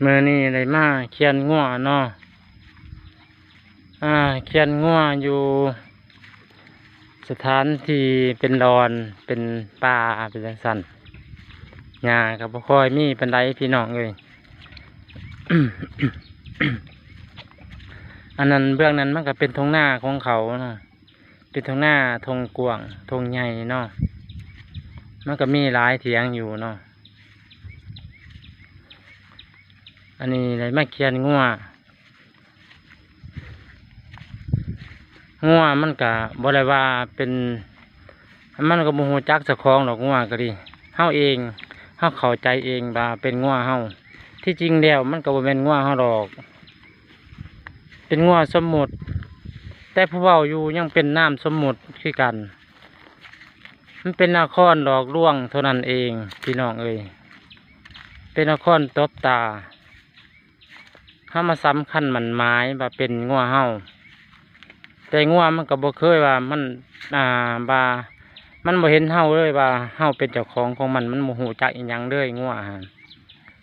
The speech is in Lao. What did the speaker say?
ມື້ນີ້ໄດ້ມາຄຽນງົວເນາະ ອ່າ ຄຽນງົວຢູ່ສະຖານທີ່ເປັນດອນ ເປັນປ່າ ເປັນຈັ່ງຊັ້ນ ຫຍ້າກໍບໍ່ຄ່ອຍມີປານໃດພີ່ນ້ອງເອີຍ. ອັນນັ້ນ ເບື້ອງນັ້ນມັນກໍເປັນທົ່ງນາຂອງເຂົາເນາະ ເປັນທົ່ງນາ ທົ່ງກວ້າງ ທົ່ງໃຫຍ່ເນາະ ມັນກໍມີຫຼາຍຖຽງຢູ່ເນາະ. ອັນນີ້ໄດ້ມາຄຽນງົວ ງົວມັນກະບໍ່ໄດ້ວ່າເປັນ ມັນກໍບໍ່ຮູ້ຈັກເຈົ້າຂອງດອກ ງົວກໍດີ. ເຮົາເອງ ເຮົາເຂົ້າໃຈເອງວ່າເປັນງົວເຮົາ ທີ່ຈິງແລ້ວມັນກໍບໍ່ແມ່ນງົວເຮົາດອກ ເປັນງົວສົມມຸດ ແຕ່ຜູ້ເວົ້າຢູ່ຍັງເປັນນາມສົມມຸດຄືກັນ. ມັນເປັນນະຄອນຫຼອກລວງເທົ່ານັ້ນເອງ ພີ່ນ້ອງເອີຍ ເປັນນະຄອນຕົບຕາ. ເຮົາມາສຳຄັນໝັ້ນໝາຍວ່າເປັນງົວເຮົາ ແຕ່ງົວມັນກໍບໍ່ເຄີຍວ່າມັນ ອ່າ ວ່າມັນບໍ່ເຫັນເຮົາເລີຍວ່າເຮົາເປັນເຈົ້າຂອງຂອງມັນ ມັນບໍ່ຮູ້ຈັກອີ່ຫຍັງເລີຍ ງົວຫັ້ນ.